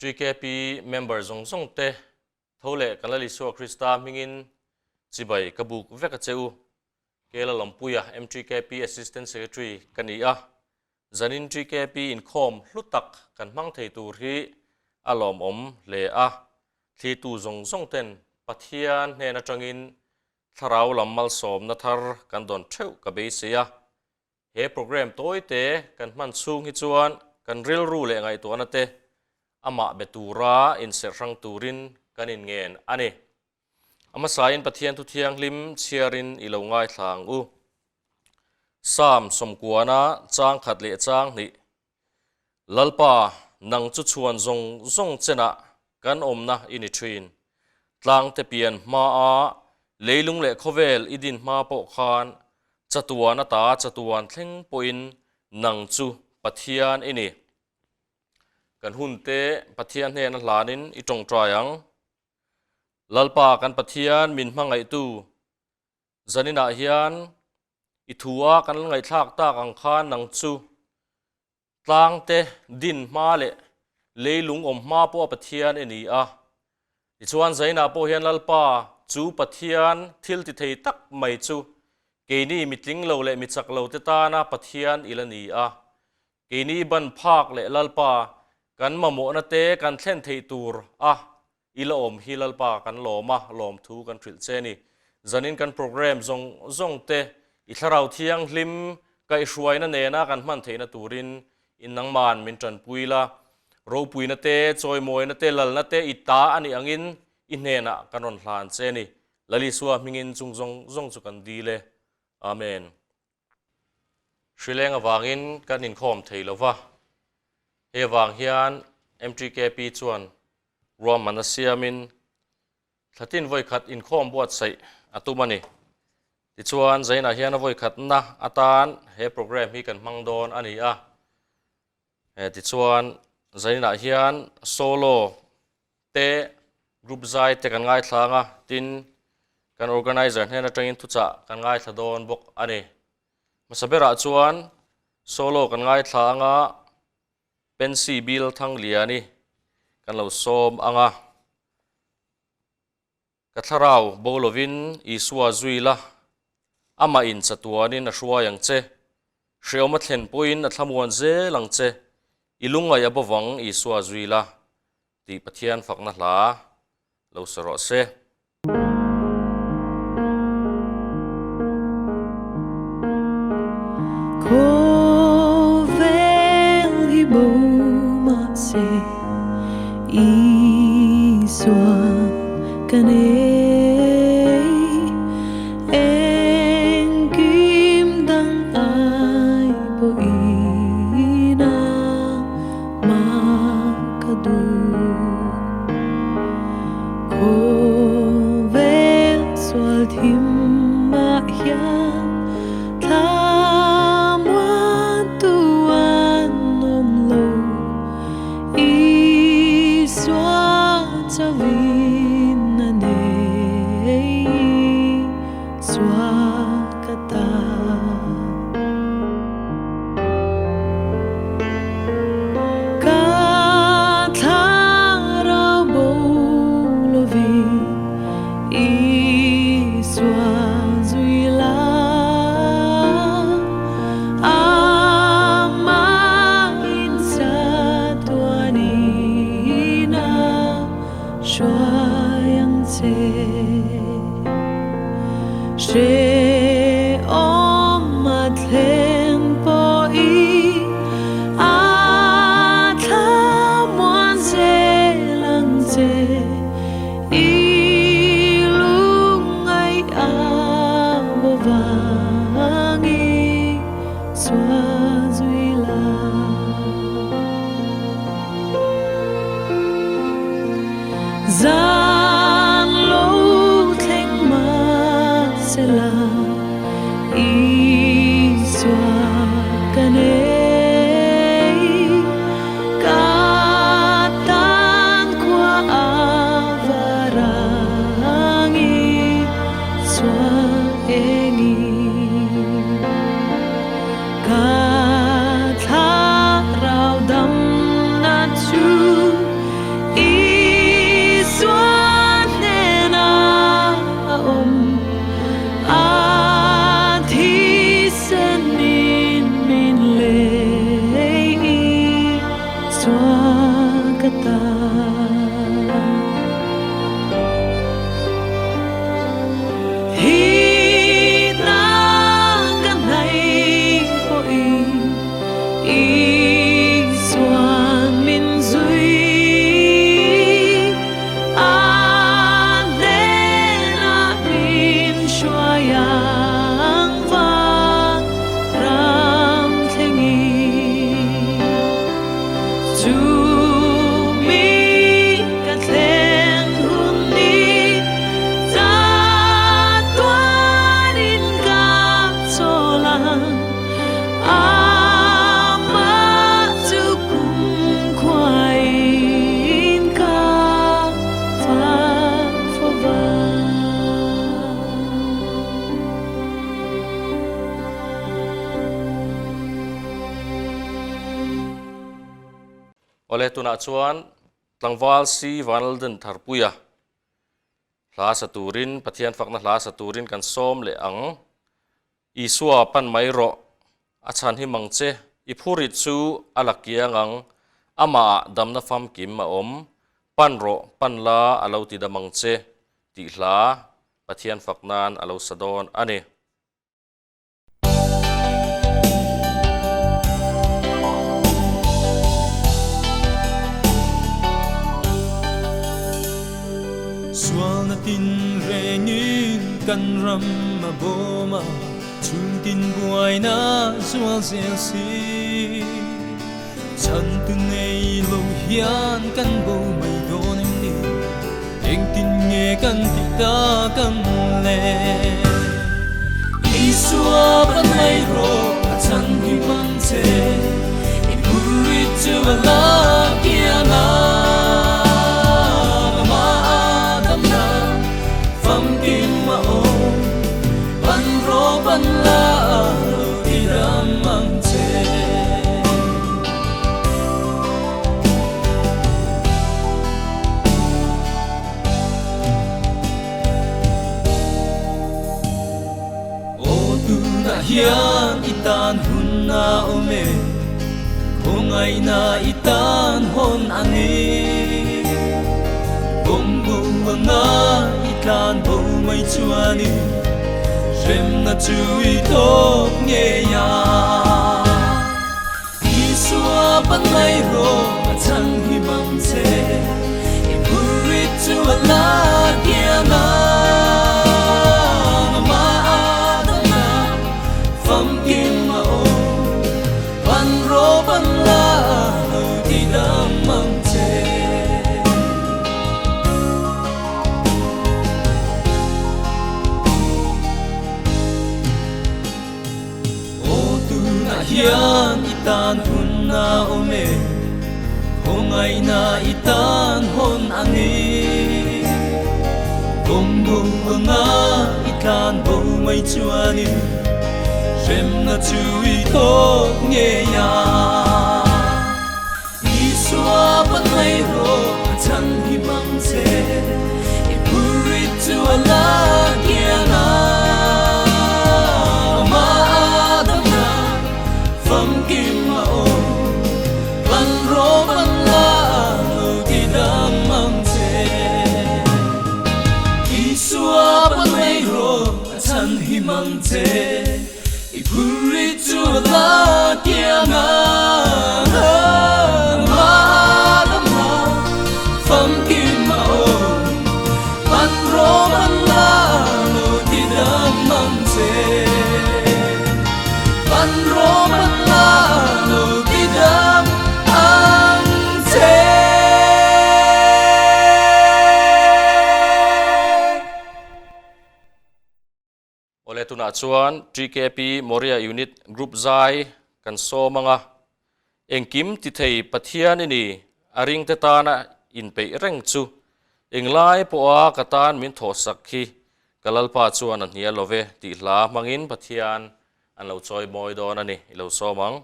TKP member zawng zawng te tho leh kan Lal Isua Krista hmingin chibai ka buk vek a che u. Kela Lampuia MTKP Assistant Secretary ka ni a, zanin TKP inkhawm hlu tak kan hmang thei tur hi a lawmawm hle a, thlitu zawng zawng ten Pathian hnen atangin thlarau lam malsawmna thar kan dawn theuh ka beisei a. He program tawite kan hman chhung hi chuan kan rilru leh ngaihtuahna te amah be tura inserh hrang turin kan inngen a ni. A hmasain Pathian thu thianghlim chhiarin i lo ngaithla ang u. Psalm sawmkuana chang khat leh chang hnih, Lalpa, nang chu chhuan zawng zawng chenah kan awmna i ni thin. Tlangte pian hmaa leilung leh khawvel i din hma pawh khan chatuan ata chatuan thleng pawhin nang chu Pathian i ni. Kan hunte Pathian hnena hlanin i tawngtai ang. Lalpa kan Pathian min hmangaihtu zaninah hian i thua kan ngaihthlak tak ang khan nang chu tlangte din hma leh leilung awm hma pawha Pathian i ni a. Tichuan zainah pawh hian Lalpa chu Pathian thil ti thei tak mai chu keini mitling lo leh michak lo te tana Pathian i la ni a. Keini ban phak leh Lalpa kan mamawhna te kan thlen theih tur a i la awm hi Lalpa kan lawm a, lawmthu kan hrilh che ni. Zanin kan program zawng zawng te i thlarau thianghlim kaihhruaina nena kan hman theihna turin in nangman min tanpui la. Ropuina te, chawimawina te, lalna te i ta a nih angin i hnenah kan rawn hlan che ni. Lalisua hmingin chung zawng zawng chu kan dil e. Amen. Hrileng avangin kan inkhawm thei lo va, hei avang hian MTKP chuan ruahmanna siamin thlatin vawikhat inkhawm buatsaih a tum a ni. Tichuan, Zainah hian a vawikhatna atan he programme hi kan hmang dawn a ni a. Tichuan, Zainah hian solo te, group zai te kan ngaithla ang a, tin kan organizer hnen atangin thuchah kan ngaithla dawn bawk a ni. Hmasa berah chuan solo kan ngaithla ang a, Pensy Bill Thangliani kan lo sawm ang a. Ka thlarau bo lovin Isua zui la, amah in chatuanin a hruai ang che. Hreawm a thlen pawhin a thlamuan zel ang che, i lungngaih a bawvang Isua zui la, tih Pathian fakna hla lo sa rawh se. Khawvel hi bo mahse Isua ka nei Engkim dang ai pawhin a mah ka duh Khawvel sual thim mah hian Thlamuan tu an awm lo Isua chauhin a nei Isua ka ta. Ka thlarau bo lovin Isua zui la Amah in chatuanin a hruai ang che. Hrehawm a thleng pawhin a thlamuan zel ang che. I lungngaih a bo vang i chhuah zui la. Zan lo thleng mahse la. Awle tunah chuan tlangval si Vanlalden Tharpuia hla sa turin Pathian fakna hla sa turin kan sawm leh ang. Isua pan mai rawh, a chhan hi mang che, i phurit chu a la kiang ang, amahah damna famkim a awm, pan rawh, pan la a lo ti dam ang che, tih hla Pathian fak nan a lo sa dawn a ni. Sualna tin rengin kan ram a bawm a, chhungtin buaina zual zel si. Chhantu nei lo hian kan bo mai dawn em ni? Engtin nge kan tih tak ang le? Isua pan mai rawh a chhan hi hmang che, i phurrit chu a la kiang a, amah a damna famkim a awm, pan rawh pan la lo ti dam ang che. Aw tunah hian i tan hun a awm e, khawngaihna i tan hawn a ni. Bawmbo anga i tlan bo mai chuanin hremna chu i tawp ngei a. Isua pan mai rawh a chhan hi mang che, i phurrit chu a la kiang ang, amah a damna famkim a awm, pan rawh pan la lo ti dam ang che. Aw tunah hian i tan hun a awm e, khawngaihna i tan hawn a ni. Bawmbo anga i tlan bo mai chuanin hremna chu i tawk ngei a. Isua pan mai rawh a chhan hi hmang che, i phurrit chu a la kiang a, amah a damna famkim a awm, pan rawh pan la lo ti dam ang che. Isua pan mai rawh a chhan hi hmang che. I phurrit chu a la kiang a, amah lamah famkim a awm, pan rawm an la lo ti dam ang che. Pan rawm an la lo ti dam ang che. Awle tunah chuan TKP Moria Unit Group zai kan sawm ang a, engkim ti thei Pathian i ni a ringte tana inpeih reng chu englai pawha ka tan min thawhsak hi ka Lalpa chuan a hnial lo ve tih hla hmangin Pathian an lo chawi mawi dawn a ni i lo sawm ang.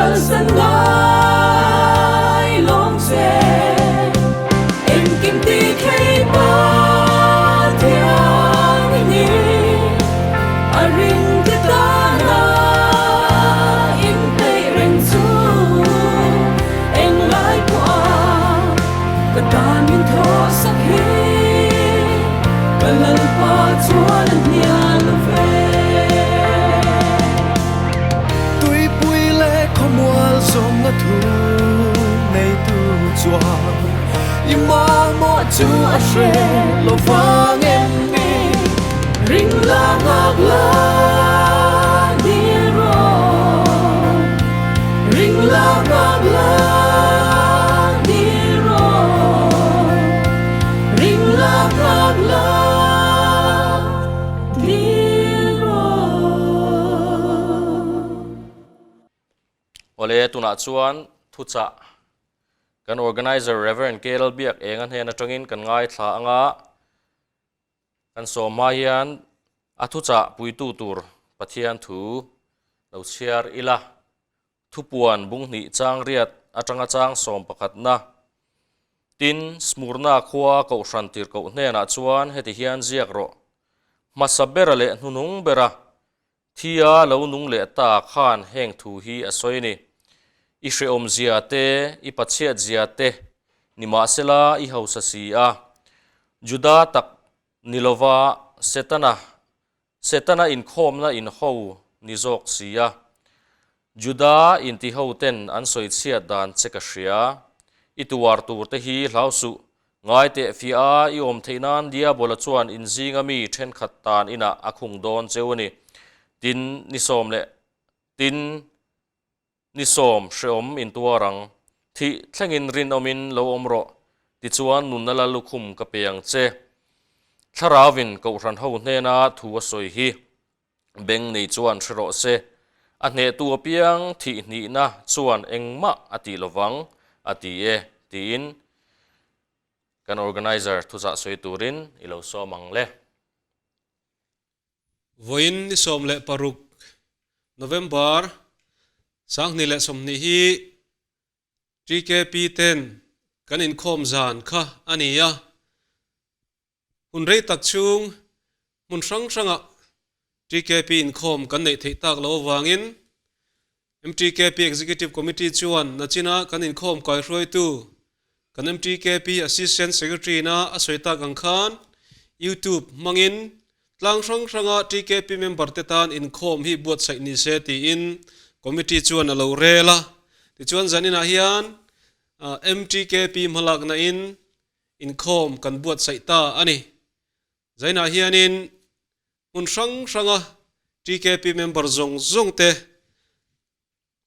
kalsan ngai lawng che. Engkim ti thei Pathian i ni, a ring te tana inpeih reng chu. Englai pawha ka tan min thawh sak hi, ka Lalpa chuan a hnial lo ve. Tuipui leh khawmual zawmna thu neitu chuan i mamawh chu a hre lo vang em ni? Ring la nghak la dil rawh, ring la nghak la dil rawh, ring la nghak la dil rawh. Awle tunah chuan thuchah kan organizer Rev. KL Biak Enga hnen atangin kan ngaithla anga Kan sawm hma hian a thuchah puitu tur Pathian thu lo chhiar ila, thupuan bunghnih chang riat atanga chang sawm pakhatna. Tin, Smurna khua Kohhran tirhkoh hnenah chuan heti hian ziak rawh, Hmasa bera leh hnunung bera Thia lo nung leh ta khan heng thu hi a sawi a ni. I hrehawm zia te, i pachhiat zia te, nimahsela i hausa si a. Juda tak ni lova Setana, Setana inkhawmna inho ni zawk si a. Juda intiho ten an sawi chhiat dan che ka hria. I tuar tur te hi hlau suh, Ngai teh fiah a, i awm theih nan Diabola chuan inzinga mi thenkhat tan inah a khung dawn cheu a ni. Tin, ni sawm leh tin, ni sawm hreawm intuar ang. Thih thlengin rinawmin lo awm rawh, tichuan nunna la lukhum ka pe ang che. Thlarauin Kohhran ho hnena thu a sawi hi beng nei chuan hre rawh se, a hnehtu apiang thih hnihna chuan engmah a tih lovang, a ti e, tiin kan organizer thuchah sawi turin i lo sawm ang le. Vawiin ni 16 November 2020 hi TKP ten kan inkhawm zan kha a ni a. Hun rei tak chhung hmun hrang hrangah TKP inkhawm kan neih theih tak loh avangin MTKP Executive Committee chuan nachina kan inkhawm kaihruaitu kan MTKP Assistant Secretary ina a sawi tak ang khan YouTube hmangin tlang hrang hranga TKP member te tan inkhawm hi buatsaih ni se tiin Committee chuan a lo rel a. Tichuan zaninah hian MTKP hmalakna in Inkhawm kan buatsaih ta a ni. Zainah hianin hmun hrang hranga TKP member zawng zawng te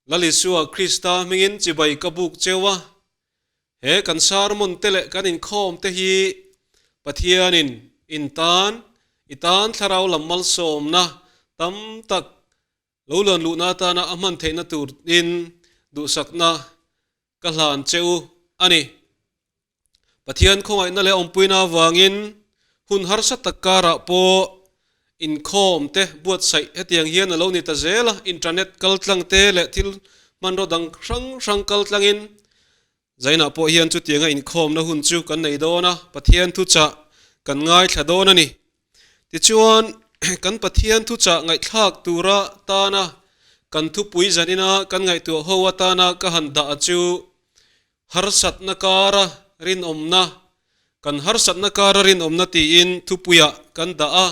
Lal Isua Krista hmingin chibai ka buk cheu a. He kan sermon te leh kan inkhawm te hi Pathianin in tan, i tan thlarau lam malsawmna tam tak lo luan luhna atana a hman theihna turin duhsakna ka hlan che u a ni. Pathian khawngaihna leh awmpuina avangin hun harsa tak karah pawh inkhawm te buatsaih hetiang hian a lo ni ta zel a, internet kaltlang te leh thil hmanraw dang hrang hrang kaltlangin Zainah pawh hian chutianga inkhawmna hun chu kan nei dawn a, Pathian thuchah kan ngaithla dawn a ni. Tichuan, kan Pathian thuchah ngaihthlak tura tana kan thupui zanina kan ngaihtuah ho atana ka han dah a chu, Harsatna kara rinawmna, kan harsatna kara rinawmna tiin thupuiah kan dah a.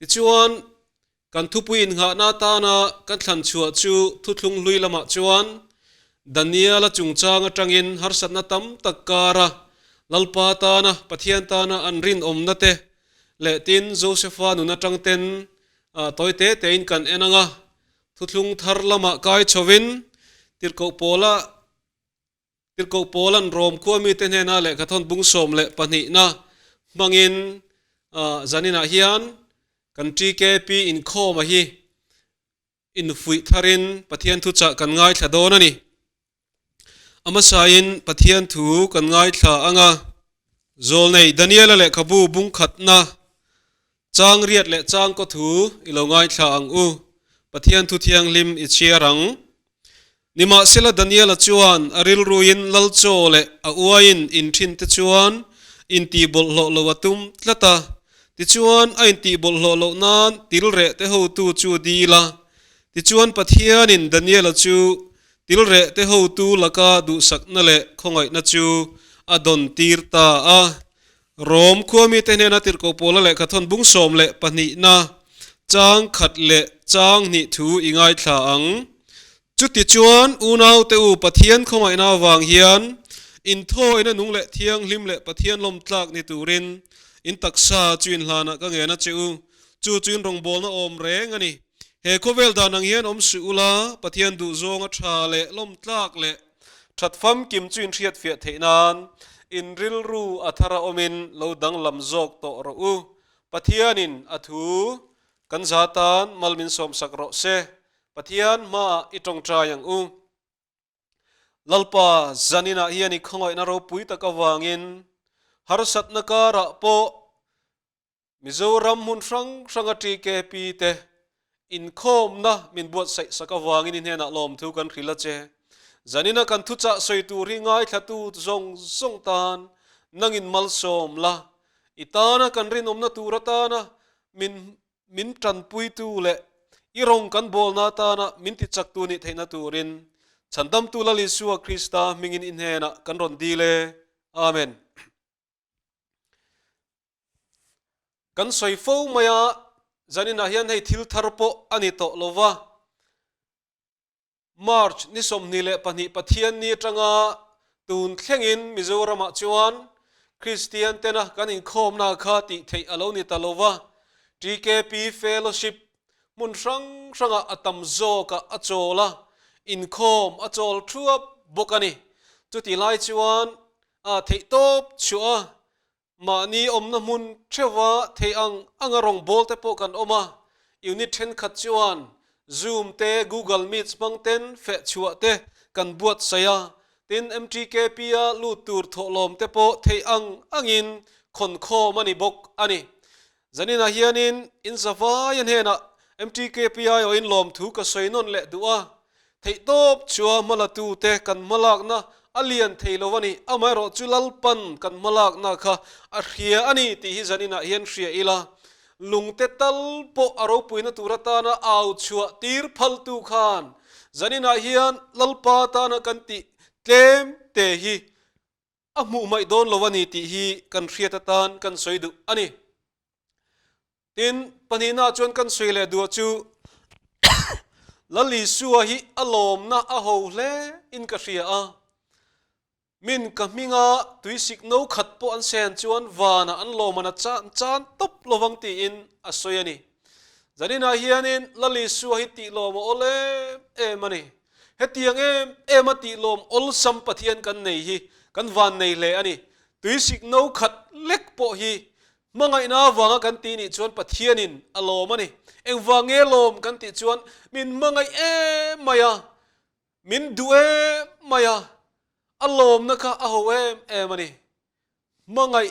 Tichuan, Kan thupui innghahna atana kan thlan chhuah chu thuthlung hlui lamah chuan Daniela chungchang atangin harsatna tam tak kara Lalpa tana Pathian tana an rinawmna te leh tin Josefa nun atang ten tawi te tein kan en ang a, thuthlung thar lamah kai chhovin tirhkoh pawla Tirhkoh Paula'n Rom khua mite hnena lehkhathawn bung 12na hmangin zaninah hian kan TKP inkhawma hi infuih tharin Pathian thuchah kan ngaithla dawn a ni. A hmasain Pathian thu kan ngaithla ang a, Zawlnei Daniela lehkhabu bung khatna chang riat leh chang kaw thu i lo ngaithla ang u, Pathian thu thianghlim i chhiar ang. Nimahsela Daniela chuan a rilruin lal chaw leh a uaiin inthin te chuan intihbawlhhlawh lo a tum tlat a. Tichuan a intihbawlhhlawh loh nan tilreh te hotu chu dil a. Tichuan Pathianin Daniela chu tilreh te hotu laka duhsakna leh khawngaihna chu a dawn tir ta a. Rom khuamite hnena tirhkoh pawla lehkhathawn bung 12na chang khat leh chang hnih thu i ngaithla ang. Chuti chuan unaute u Pathian khawngaihna avang hian inthawina nung leh thianghlim leh Pathian lawmtlak ni turin in taksa chu inhlanah ka ngen a che u. Chu chu in rawngbawlna awm reng a ni. He khawvel dan ang hian awm suh ula, Pathian duhzawnga tha leh lawmtlak leh That famkim chu inhriatfiah theih nan in rilru a thar a awmin lo danglam zawk tawh rawh u. Pathianin a thu kan za tan mal min sawmsak rawh se. Pathian hmaah i tawngtai ang u. Lalpa, zaninah hian i khawngaihna ropui tak avangin harsatna karah pawh Mizoram hmun hrang hranga TKP te inkhawmna min buatsaih sak avangin i hnenah lawmthu kan hrilh a che. Zanina kan thuchah sawi tur hi ngaithlatu zawng zawng tan nangin malsawm la, i tana kan rinawmna tur atana min min tanpuitu leh i rawng kan bawlna atana min tichaktu nih theihna turin Chhandamtu Lal Isua Krista hmingin i hnenah kan rawn dil e. Amen. Kan sawi fo mai a, zaninah hian hei thil thar pawh a ni tawh lo va. March ni 22 Pathianni atanga tun thlengin Mizoramah chuan Kristian tena kan inkhawmna kha tih theih a lo ni ta lo va. TKP Fellowship hmun hrang hrangah a tam zawkah a chawl a, inkhawm a chawl thuap bawk a ni. Chutih lai chuan a theihtawp chhuah a, mahni awmna hmun theuha thei ang anga rawngbâwl te pawh kan awm a, unit thenkhat chuan Zoom te, Google Meets hmang ten feh chhuah te kan buatsaih a, tin MTKP a lut tur thawhlawm te pawh theih ang angin khawnkhawm a ni bawk a ni. Zaninah hianin in zavai a hnenah MTKP aiawhin lawmthu ka sawi nawn leh duh a, Theihtawp chua hmalatute kan hmalakna a lian thei lo a ni, amaherawhchu Lalpan kan hmalakna kha a hria a ni tih hi zaninah hian hria ila, lungte tal pawh a ropuina tur atana au chhuah tir phaltu khan zaninah hian Lalpa tana kan tih tlem te hi a hmuh hmaih dawn lo a ni tih hi kan hriat atan kan sawi duh a ni. Tin, pahnihna chuan kan sawi leh duah chu Lal Isua hi a lawmna a ho hle in ka hria a. Min ka hminga tuisik no khat pawh an sen chuan vanah an lawman a chan chan tawp lovang tiin a sawi a ni. Zaninah hianin Lal Isua hi tih lawm a awl em em a ni. Hetiang em em a tih lawm awlsam Pathian kan nei hi kan van nei hle a ni. Tuisik no khat lek pawh hi Hmangaihna avanga kan tih nih chuan Pathianin a lawm a ni. Engvang nge lawm kan tih chuan min hmangaih em mai a, min duh em mai a, a lawmna kha a ho em em a ni. Hmangaih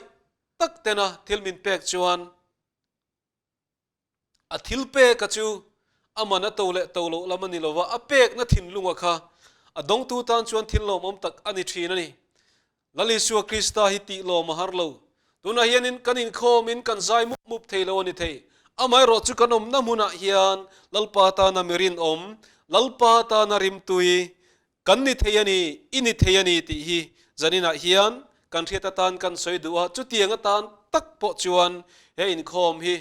tak tena thil min pek chuan a thil peka chu a man a to leh to loh lam a ni lova, a pekna thinlunga kha a dawngtu tan chuan thil lawmawm tak a ni thin a ni. Lal Isua Krista hi tih lawm a har lo. Tunah hianin kan inkhawmin kan zai mup mup thei lo a ni thei. Amaherawh chu kan awmna hmunah hian Lalpa tana mi rinawm, Lalpa tana rimtui kan ni thei a ni, i ni thei a ni tih hi zaninah hian kan hriat atan kan sawi duh a. Chutiang atan tak pawh chuan he inkhawm hi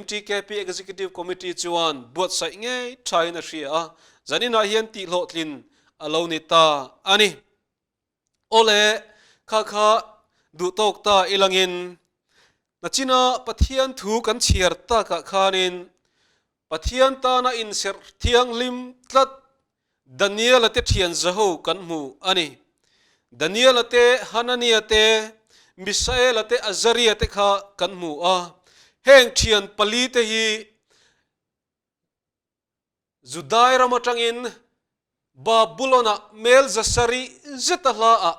MTKP Executive Committee chuan buatsaih ngei thain a hria a, zaninah hian tihhlawhtlin a lo ni ta a ni. Awle, kha kha duh tawk ta ilangin nachina Pathian thu kan chhiar takah khanin Pathian tana inserh thianghlim tlat Daniela te thian zaho kan hmu a ni. Daniela te, Hanania te, Misaela te, Azaria te kha kan hmu a. Heng thian pali te hi Judai ram atangin Babulon-ah mel zasarih zeta hlaah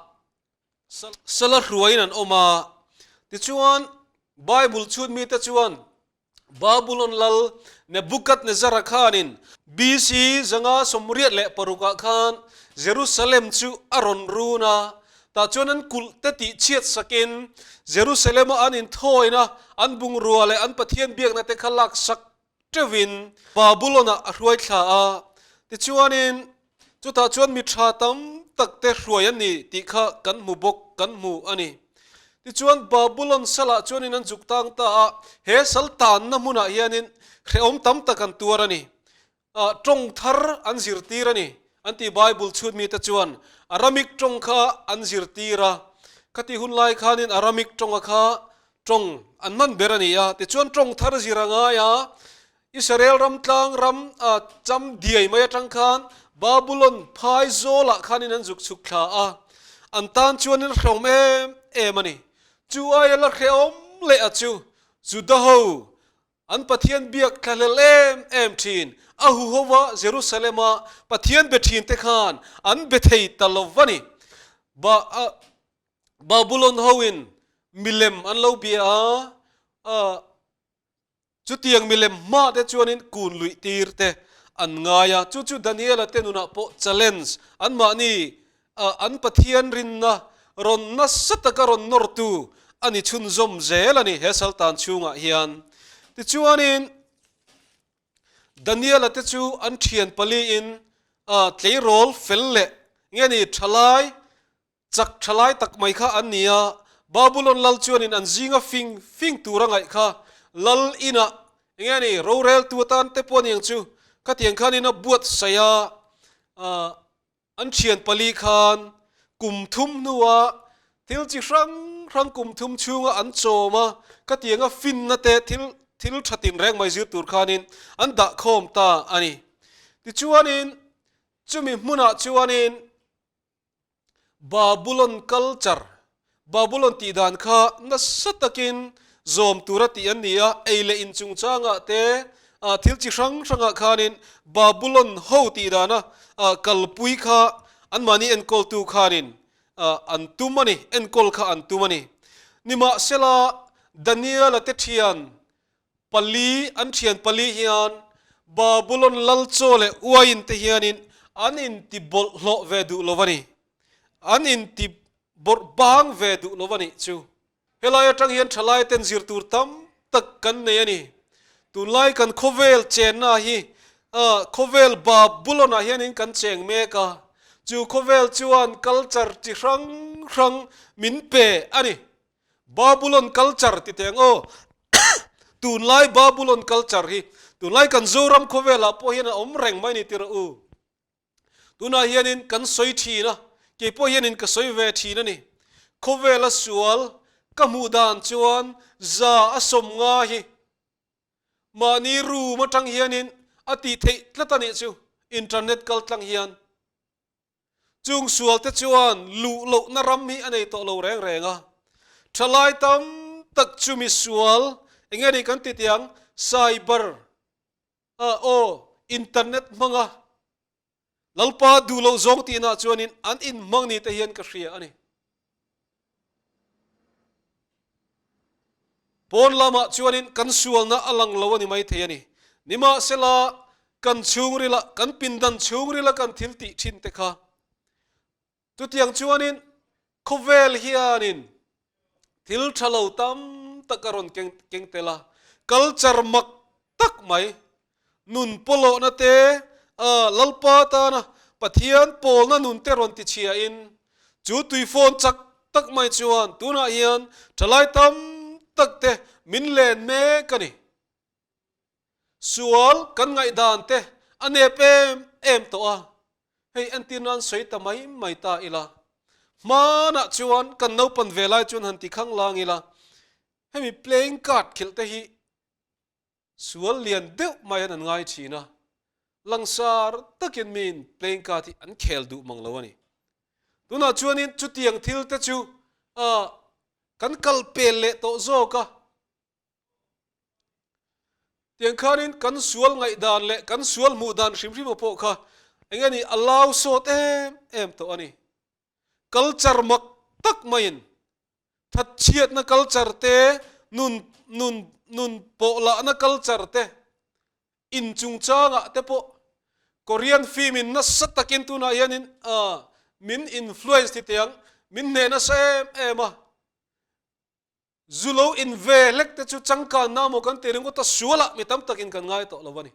sala hruaiin an awm a. Tichuan, Bible chhut mite chuan Babulon lal Nebukadnezzara khanin BC 586 ah khan Jerusalem chu a rawn run a, tah chuan an kulh te tih chhiat sakin Jerusalem a an inthawina, an bungrua leh an Pathian biakna te kha lak sak teuhin Babulon ah a hruai thla a. Tichuanin chutah chuan mi tha tam tak te hruai an ni tih kha kan hmu bawk kan hmu a ni. Tichuan Babulon salah chuanin an zuk tang ta a, he sal tanna hmunah hianin hrehawm tam tak an tuar a ni. Tawng thar an zirtir a ni an ti Bible chhut mite chuan Aramik tawng kha an zirtir a, khati hun lai khanin Aramik tawnga kha Tawng an hman ber a ni a, tichuan tawng thar zir a ngai a, Israel ram tlang ram a cham diai mai atang khan Babulon phai zawlah khanin an zuk chhuk thla a, an tan chuanin hrehawm em em a ni. Chu aia la hrehawm leh a chu Juda ho an Pathian biak thlahlel em em thin a huhova Jerusalem-a Pathian be thin te khan an be thei ta lo va ni. Ba a. Babulon hoin milem an lo bia a, chutiang milem hma te chuanin kun luih tir te an ngai a, chu chu Daniela te nunah pawh challenge anmahni an Pathian rinna rawn nasa taka rawn nawrtu a ni chhunzawm zel a ni he saltan chhungah hian. Tichuanin Daniela te chu an thian paliin tleirawl fel leh nge ni thalai Chak tha lai tak mai kha an ni a, Babulon lal chuanin an zinga fing fing tur a ngaih kha lal inah eng nge ni roreltu atan te pawh a ni ang chu, khatiang khanin a buatsaih a, an thian pali khan kum thum hnua thil chi hrang hrang kum thum chhunga an chawm a, khatianga finna te thil thil tha tinreng mai zir tur khanin an dah khawm ta a ni. Tichuanin chumi hmunah chuanin. Babulon culture, Babulon tih dan kha nasa takin zawm tura tih an ni a, ei leh in chungchangah te, thil chi hrang hrangah khanin Babulon ho tih dana kalpui kha anmahni enkawltu khanin an tum a ni, enkawl kha an tum a ni. Nimahsela, Daniela te thian Pali, an thian pali hian Babulon lal chaw leh uaiin te hianin an inti bawlhhlawh ve duh lo a ni. An inti bawrh bang ve duh lo a nih chu. Helai atang hian thalai ten zir tur tam tak kan nei a ni. Tunlai kan khawvel chenna hi khawvel Babulon ah hianin kan cheng mek a, chu khawvel chuan culture chi hrang hrang min pe a ni. Babulon culture ti teh ang aw. Tunlai Babulon culture hi tunlai kan Zoram khawvelah pawh hian a awm reng mai ni tir u. Tunah hianin kan sawi thin a, kei pawh hianin ka sawi ve thin a ni. Khawvela sual ka hmuh dan chuan za a sawm nga hi mahni room atang hianin a tih theih tlat a nih chu internet kal tlang hian. Chung sualte chuan luh lohna ram hi a nei tawh lo reng reng a. Thalai tam tak chu mi sual, eng nge ni kan ti tih ang, cyber, aw, internet hmanga Lalpa duh loh zawng tihnah chuanin an inhmang ni te hian ka hria a ni. Pawn lamah chuanin kan sualna a lang lo a ni maithei a ni. Nimahsela, kan chhungrila, kan pindan chhungrila kan thil tih thin te kha. Chutiang chuanin khawvel hianin thil tha lo tam tak a rawn keng keng tel a, culture mak tak mai, nun pawlawhna te, Lalpa tana Pathian pawlna nun te rawn tichhiain chu tuifawn chak tak mai chuan tunah hian thalai tam tak te min len mek a ni. Sual kan ngaihdan te a nep em em tawh a, hei entir nan sawi ta mai mai ta ila. Hmanah chuan kan naupan ve lai chuan han ti khang lang ila, hemi playing card khilh te hi Sual lian deuh mai an an ngai thin a, langsar takin miin playing card hi an khel duh mang lo a ni. Tunah chuanin chutiang thil te chu kan kal pel leh tawh zawk a, tiang khanin kan sual ngaihdan leh kan sual hmuh dan hrim hrim a pawh kha eng nge ni a lau sawt em em tawh a ni. Culture mak tak maiin Thatchhiatna culture te, nun nun nun pawhlahna culture te, In chungchangah te pawh Korean film in nasa takin tunah hianin min influence ti teh ang, min hneh nasa em em a. Zu lo in ve hlek te chu changkanna maw kan ti ringawt a, sualah mi tam takin kan ngai tawh lo a ni.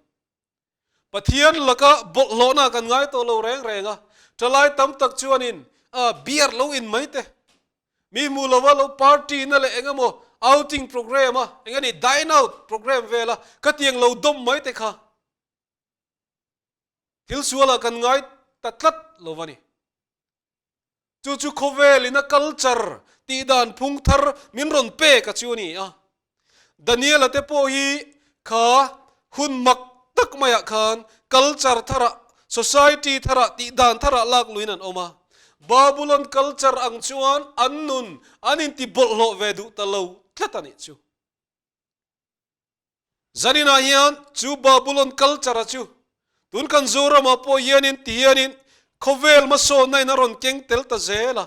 Pathian laka bawlhhlawhna kan ngai tawh lo reng reng a, thalai tam tak chuanin beer lo in mai te, mi hmuh lova lo party na leh eng emaw outing program a, eng a ni dine out program vela khatiang lo dawm mai te kha thil sualah kan ngai ta tlat lo a ni. Chu chu khawvelin a culture tih dan phung thar min rawn pek a chu a ni a. Daniela te pawh hi kha hun mak tak maiah khan culture tharah, society tharah, tih dan tharah lak luin an awm a. Babulon culture ang chuan an nun an inti bawlhhlawh ve duh ta lo tlat a nih chu. Zaninah hian chu Babulon culture-a chu tun kan Zoramah pawh hianin ti hianin khawvel hmasawnna in a rawn keng tel ta zel a.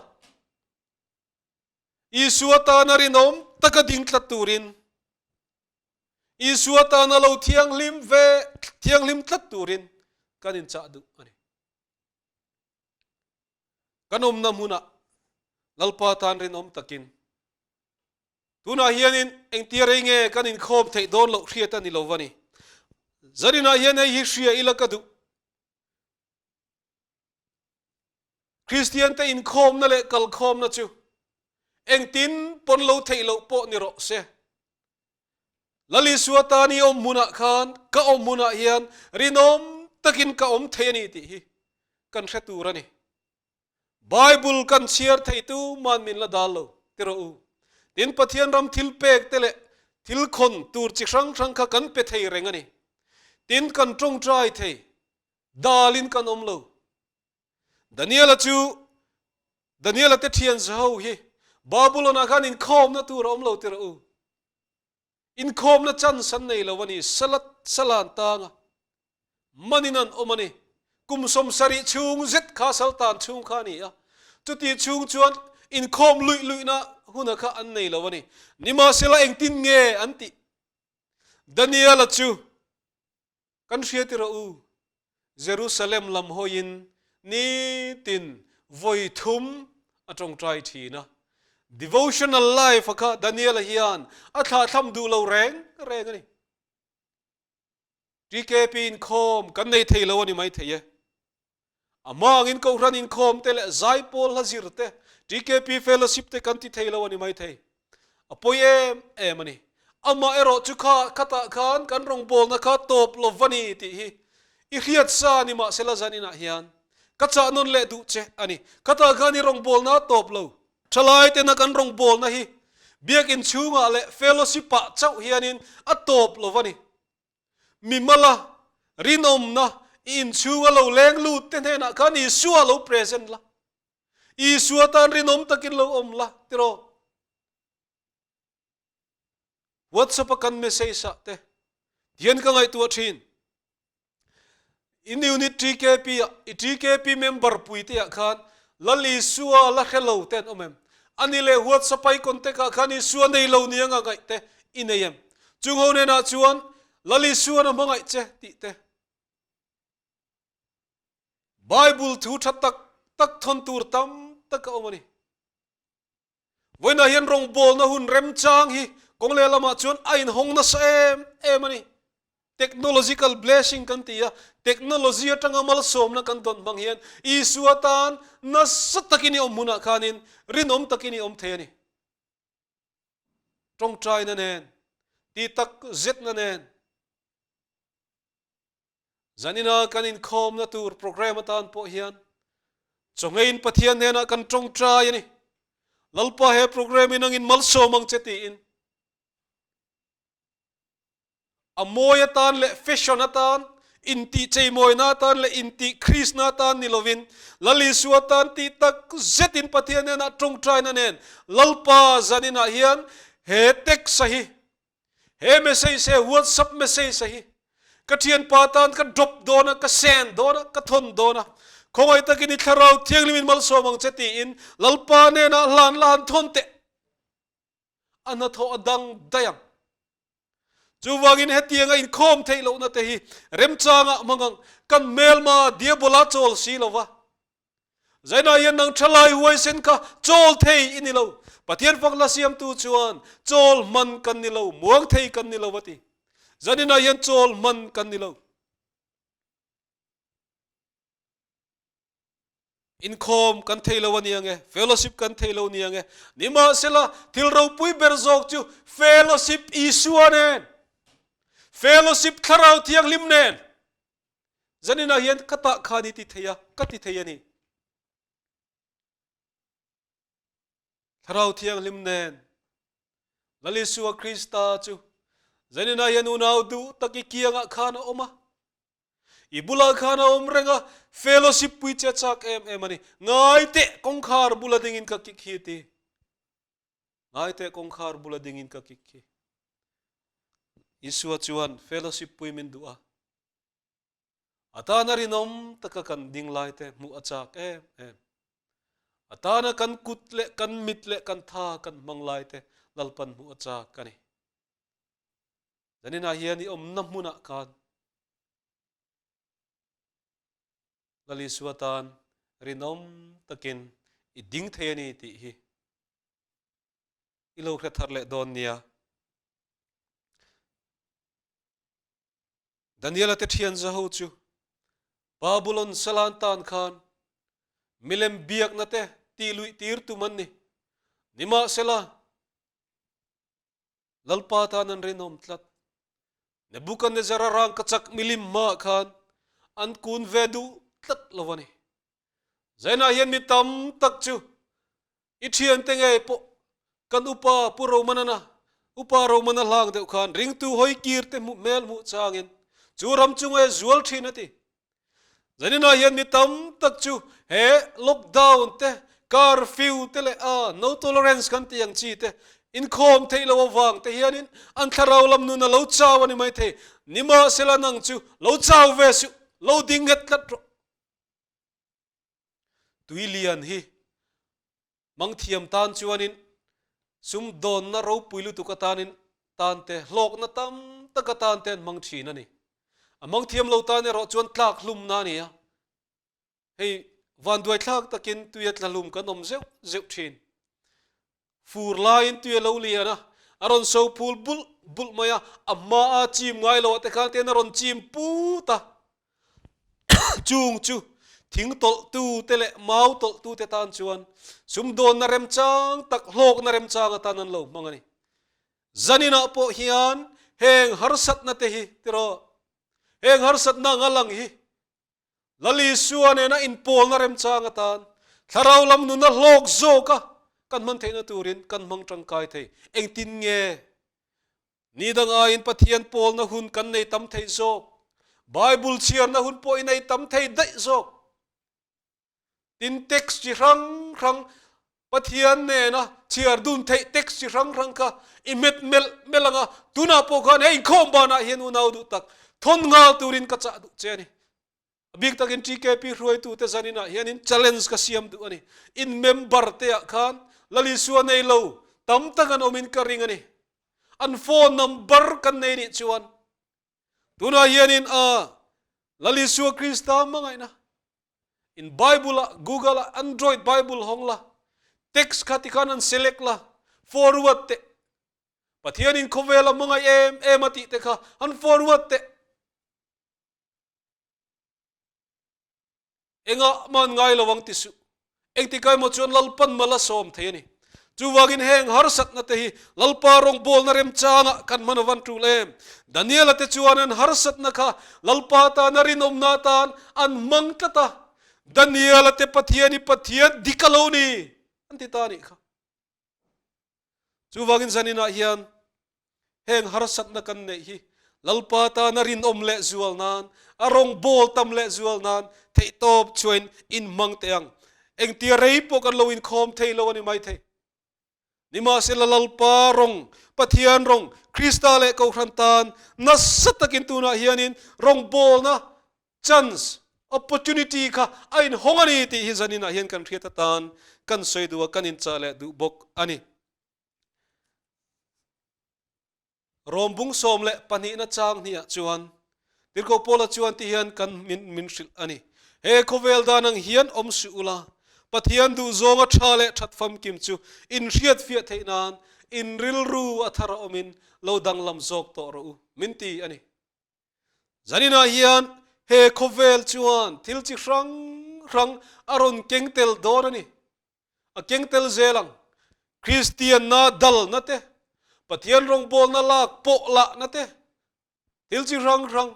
Isua tana rinawm taka ding tlat turin, Isua tana lo thianghlim ve thianghlim tlat turin kan inchah duh a ni. Kan awmna hmunah Lalpa tan rinawm takin Tunah hianin engtia rei nge kan inkhawm theih dawn loh hriat a ni lo va ni. Zaninah hian hei hi hria ila ka duh. Kristiante inkhawmna leh kalkhawmna chu engtin pawn lo theih loh pawh ni rawh se. Lal Isua tan i awm hmunah khan ka awm hmunah hian rinawm takin ka awm thei a ni tih hi kan hre tur a ni. Bible kan chhiar thei tu man min la dal lo ti rawh u. Tin, Pathian ram thil pek te leh thil khawn tur chi hrang hrang kha kan pe thei reng a ni. Tin, kan tawngtai thei dalin kan awm lo. Daniela chu Daniela te thian zaho hi Babulon-ah khan inkhawmna tur a awm lo ti rawh u. Inkhawmna chance an nei lo a ni, salat salan tanga manin an awm a ni. Kum 70 chhung zet kha saltan chhung kha a ni a, chuti chhung chuan inkhawm luih luihna huna kha an nei lo a ni. Nimahsela engtin nge an tih? Daniela chu Kan hria ti rawh u, Jerusalem lam hawiin nitin vawi thum a tawngtai thin a. Devotional life a kha Daniela hian a thlahthlam duh lo reng reng a ni. TKP inkhawm kan nei thei lo a ni maithei e. A hmangin Kohhran inkhawm te leh zaipawl hla zir te, TKP fellowship te kan ti thei lo a ni maithei. A pawi em em a ni. Amah erawh chu kha khatah khan kan rawngbawlna kha tawp lo va ni tih hi i hriat sa ni mahsela zaninah hian ka chah nawn leh duh che a ni. Khatah khan i rawngbawlna a tawp lo. Thalai tena kan rawngbawlna hi biakin chhungah leh fellowship-ah chauh hianin a tawp lo va ni. Mimala rinawmna i inchhunga lo leng lut te hnenah khan Isua lo present la. Isua tan rinawm takin lo awm la tiraw. WhatsApp a kan message ah te tihian ka ngaihtuah thin. In unit TKP ah i TKP member pui te ah khan Lal Isua la hre lo te an awm em? Ani leh WhatsApp a i contact ah khan Isua nei lo ni anga ngaih te i nei em? Chung ho hnenah chuan Lal Isuan a hmangaih che tih te. Bible thu tha tak tak thawn tur tam tak a awm a ni. Vawiinah hian rawngbawlna hun remchang hi kawng lehlamah chuan a inhawng nasa em em a ni. Technological blessing kan ti a, technology atanga malsawmna kan dawn hmang hian Isua tan nasa takin i awm hunah khanin rinawm takin i awm thei a ni. Tawngtaina nen, ti tak zetna nen. Zanina kan inkhawmna tur program atan pawh hian chawngeiin Pathian hnenah kan tawngtai a ni. Lalpa he program in angin malsawm ang che tiin a mawi atan leh fashion atan intih cheimawina atan leh intih Kristna atan ni lovin Lal Isua tan tih tak zetin Pathian hnenah tawngtaina nen Lalpa zaninah hian he text a hi He message he WhatsApp message a hi ka thianpa tan ka drop dawn a, ka send dawn a, ka thawn dawn a, khawngaih takin i thlarau thianghlim in malsawm ang che tiin Lalpa hnenah hlan la han thawn teh. A hnathawh a dang daih ang. Chuvangin hetianga inkhawm theih lohna te hi remchangah hmang ang, kan hmelma Diabola chawl si lo va. Zainah hian nang thalai huaisen kha chawl thei i ni lo. Pathian fak la siamtu chuan chawl hman kan ni lo, muang thei kan ni lo a ti. Zaninah hian chawl hman kan ni lo. Inkhawm kan thei lo a ni ang e, fellowship kan thei lo a ni ang e. Nimahsela, thil ropui ber zawk chu fellowship Isua nen, fellowship Thlarau Thianghlim nen. Zaninah hian ka tah khan i ti thei a, ka ti thei a ni. Thlarau Thianghlim nen Lal Isua Krista chu zaninah hian unau duh tak i kiangah khan a awm a. I bulah khan a awm reng a, fellowship pui che chak em em a ni. Ngai teh kawngkhar bula dingin ka kik hi ti. Ngai teh kawngkhar bula dingin ka kik hi. Isua chuan fellowship pui min duh a. A tana rinawm taka kan ding lai te hmuh a chak em em. A tana kan kut leh kan mit leh kan tha kan hmang lai te Lalpan hmuh a chak a ni. Zaninah hian i awmna hmunah khan Lal Isua tan rinawm takin i ding thei a ni tih hi i lo hre thar leh dawn nia. Daniela te thian zaho chu Babulon salan tan khan milem biakna te tih luih tir tum an ni. Nimahsela, Lalpa tan an rinawm tlat. Nebuchadnezzar-a rangkachak milim hmaah khan an kun ve duh tlat lo a ni. Zainah hian mi tam tak chu i thiante ngei pawh kan upa Pu Romanana, Upa Romana hlang deuh khan ringtu hawi kir te hmuh hmel hmuh changin chu ram chu nge zual thin a ti. Zaninah hian mi tam tak chu he lockdown te, curfew te leh a no tolerance kan tih ang chi te inkhawm theih loh avang te hianin an thlarau lam nun a lo chau a ni maithei. Nimahsela nang chu lo chau ve suh, lo ding nghet tlat rawh. Tui lian hi mangthiam tan chuanin sumdawnna ropui lutuk atanin tan te, hlawkna tam tak atan te an hmang thin a ni. A mangthiam lo tan erawh chuan tlak hlumna a ni a. Hei vanduai thlak takin tuia tla hlum kan awm zeuh zeuh thin. Fur laiin tui a lo lian a, a rawn so phul bulh bulh mai a, a hmaa chim ngai loh ah te khan ten a rawn chim put a. Chung chu thing tawlh tu te leh mau tawlh tu te tan chuan sumdawnna remchang tak hlawkna remchang atan an lo hmang a ni. Zaninah pawh hian heng harsatna te hi tiraw, heng harsatna anga lang hi Lal Isua nena inpawlna remchang atan thlarau lam nuna hlawk zawka kan hman theihna turin kan hmang tangkai thei. Engtin nge ni dang aiin Pathian pawlna hun kan nei tam thei zawk? Bible chhiarna hun pawh i nei tam thei daih zawk. Tin, text chi hrang hrang Pathian nena chhiar dun theih text chi hrang hrang kha i hmet melh melh ang a, tunah pawh khan hei inkhawm banah hian unau duh tak thawn nghal turin ka chah duh che a ni. A bik takin TKP hruaitute zaninah hianin challenge ka siam duh a ni. In member te ah khan Lal Isua nei lo tam tak an awmin ka ring a ni. An phone number kan nei nih chuan tunah hianin a Lal Isua Krista hmangaihna In Bible ah Google ah Android Bible hawng la, text kha tikhan an select la, forward teh. Pathian in khawvel a hmangaih em em a tih te kha an forward teh. Engah man ngai lo ang ti suh. Engtikai maw chuan Lalpan mal a sawm thei a ni. Chuvangin heng harsatna te hi Lalpa rawngbawlna remchangah kan hman avan tul em? Daniela te chuan an harsatna kha Lalpa tana rinawmna atan an hmang tlat a, Daniela te Pathian hi Pathian dik a lo ni an ti ta a nih kha. Chuvangin zaninah hian heng harsatna kan neih hi Lalpa tana rinawm leh zual nan, a rawngbâwl tam leh zual nan theihtâwp chuain inhmang teh ang. Engtia rei pawh kan lo inkhâwm thei lo a ni maithei. Nimahsela Lalpa rawng, Pathian rawng, Krista leh Kohhran tân nasa takin tunah hianin rawngbâwlna chance, opportunity, kha a inhawng a ni tih hi zaninah hian kan hriat atan kan sawi duh a, kan inchah leh duh bawk a ni. Rom bung 12na chang hniah chuan Tirhkoh Paula chuan ti hian kan min min hrilh a ni, He khawvel dan ang hian awm suh ula, Pathian duhzawnga tha leh that famkim chu in hriatfiah theih nan in rilru a thar a awmin lo danglam zawk tawh rawh u, min ti a ni. Zaninah hian he khawvel chuan thil chi hrang hrang a rawn keng tel dawn a ni. A keng tel zel ang. Kristianna dalna te, Pathian rawngbawlna lak pawh lahna te, thil chi hrang hrang,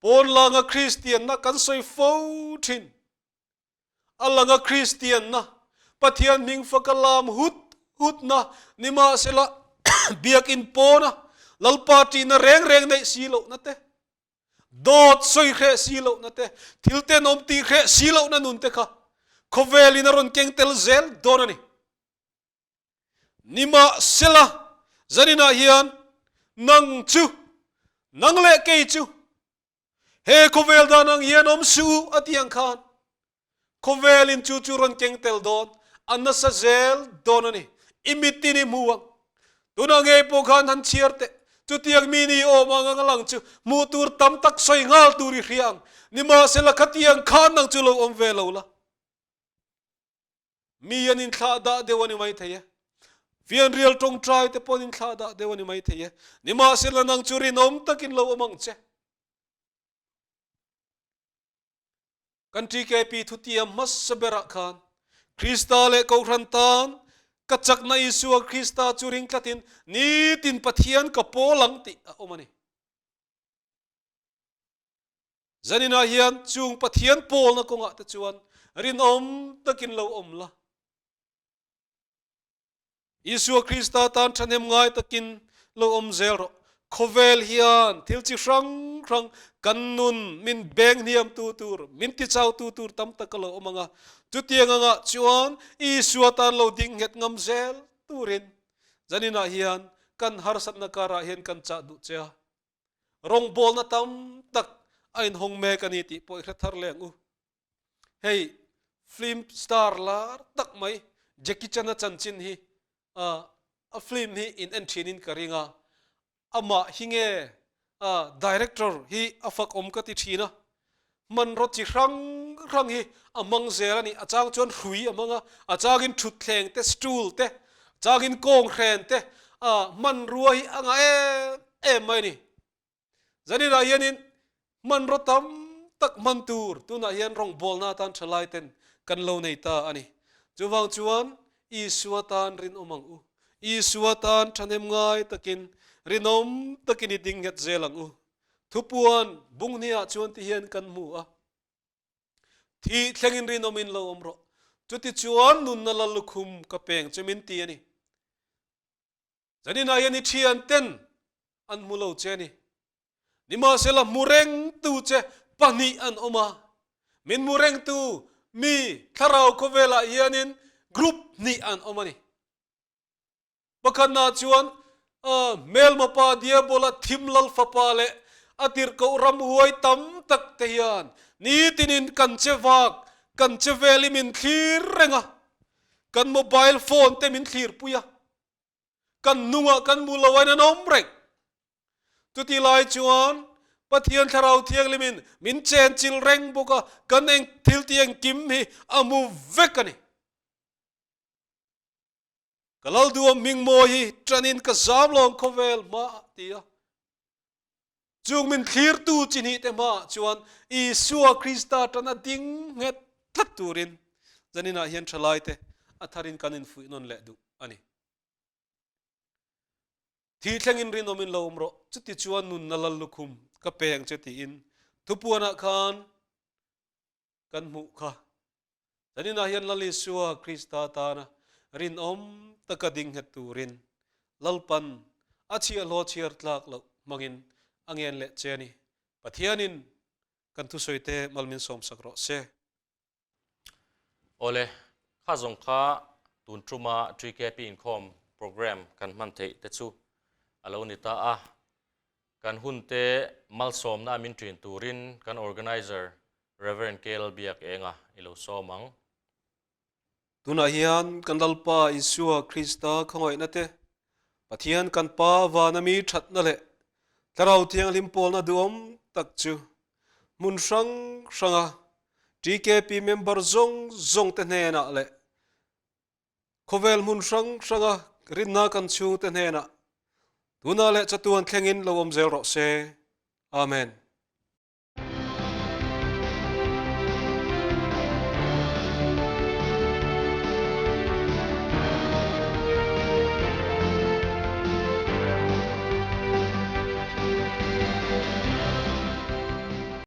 pawn langa Kristianna kan sawi fo thin. A langa Kristianna, Pathian hming faka lam hut hutna nimahsela biakin pawna Lalpa ṭihna reng reng neih si lohna te, dawt sawi hreh si lohna te, thil tenawm tih hreh si lohna nun te kha khawvelin a rawn keng tel zel dawn a ni. Nimahsela zaninah hian nang chu, nang leh kei chu He khawvel dan ang hian awm suh u a tih ang khan khawvelin chu chu rawn keng tel dawn, a nasa zel dawn a ni. I mitin i hmu ang. Tunah ngei pawh khan han chhiar teh. Chutiang mi ni awm ang ang lang chu hmuh tur tam tak sawi nghal tur i hria ang. Nimahsela khatiang khan nang chu lo awm ve lo la. Mi an inthlah dah deuh a ni mai thei e. Fianrial tawngtai te pawh an inthlah dah deuh a ni mai thei e. Nimahsela nang chu rinawm takin lo awm ang che. Kan TKP thutiam hmasa berah khan Krista leh Kohhran tan ka chakna Isua Krista chu ring tlatin nitin Pathian ka pawl ang tih a awm a ni. Zaninah hian chung Pathian pawlna kawngah te chuan rinawm takin lo awm la. Isua Krista tan thahnem ngai takin lo awm zel rawh. Khawvel hian thil chi hrang hrang kan nun min beng hniam tu tur, min ti chau tu tur tam tak a lo awm ang a. Chutiang angah chuan Isua tan lo ding nghet ngam zel turin zaninah hian kan harsatna karah hian kan chah duh che a. Rawngbawlna tam tak a inhawng mek a ni tih pawh i hre thar leng u. Hei film star lar tak mai Jackie Chan-a chanchin hi a film hi in en thinin ka ring a, amah hi nge director hi a fak awm ka ti thin a, hmanraw chi hrang hrang hi a hmang zel a ni. A chang chuan hrui a hmang a, a changin thutthleng te, stool te, a changin kawnghren te, hmanrua hi a ngah em em mai a ni. Zaninah hianin hmanraw tam tak hman tur tunah hian rawngbawlna atan thalai ten kan lo nei ta a ni. Chuvang chuan Isua tan rinawm ang u. Isua tan thahnem ngai takin rinawm takin i ding nghet zel ang u. Thupuan bunghniah chuan ti hian kan hmu a, Thih thlengin rinawmin lo awm rawh, chutichuan nunna lal lukhum ka peng che min ti a ni. Zaninah hian i thianten an hmu lo che a ni. Nimahsela hmu rengtu che pahnih an awm a, min hmu rengtu mi thlarau khawvelah hianin group hnih an awm a ni. Pakhatna chuan hmelma pa Diabola thim lal fapa leh a tirhkoh ramhuai tam tak te hian nitinin kan che vak, kan che vel i min thlir reng a, kan mobile phone te min thlirpui a, kan hnungah kan mu lo ain an awm reng. Chuti lai chuan Pathian Thlarau Thianghlimin min chenchilh reng bawk a, kan eng thil tih engkim hi a hmu vek a ni. Ka lal duam hming mawi hi ṭanin ka zam lawng khawvel hmaah ti a. Chung min thlirtu chi hnihte hmaah chuan Isua Krista ṭan a ding nghet tlat turin zaninah hian ṭhalaite a tharin kan infuih nawn leh duh a ni. Thih thlengin rinawmin lo awm rawh, chuti chuan nunna lal lukhum ka peng che tiin thupuanah khan kan hmuh kha. Zaninah hian Lal Isua Krista tana rinawm taka ding nghet turin Lalpan a chhiahhlawh chhiar tlak loh hmangin a ngen leh che a ni. Pathianin kan thusawite mal min sawmsak rawh se. Awle, kha zawng kha tun tuma TKP inkhawm program kan hman theih te chu a lo ni ta a. Kan hun te malsawmna a min ṭin turin kan organizer Rev. KL Biakenga i lo sawm ang. Tunah hian kan Lalpa Isua Krista khawngaihna te, Pathian kan Pa vana mi thatna leh Thlarau Thianghlim pawlna duhawm tak chu hmun hrang hranga TKP member zawng zawng te hnenah leh khawvel hmun hrang hranga rinna kan chhungte hnenah tunah leh chatuan thlengin lo awm zel rawh se. Amen.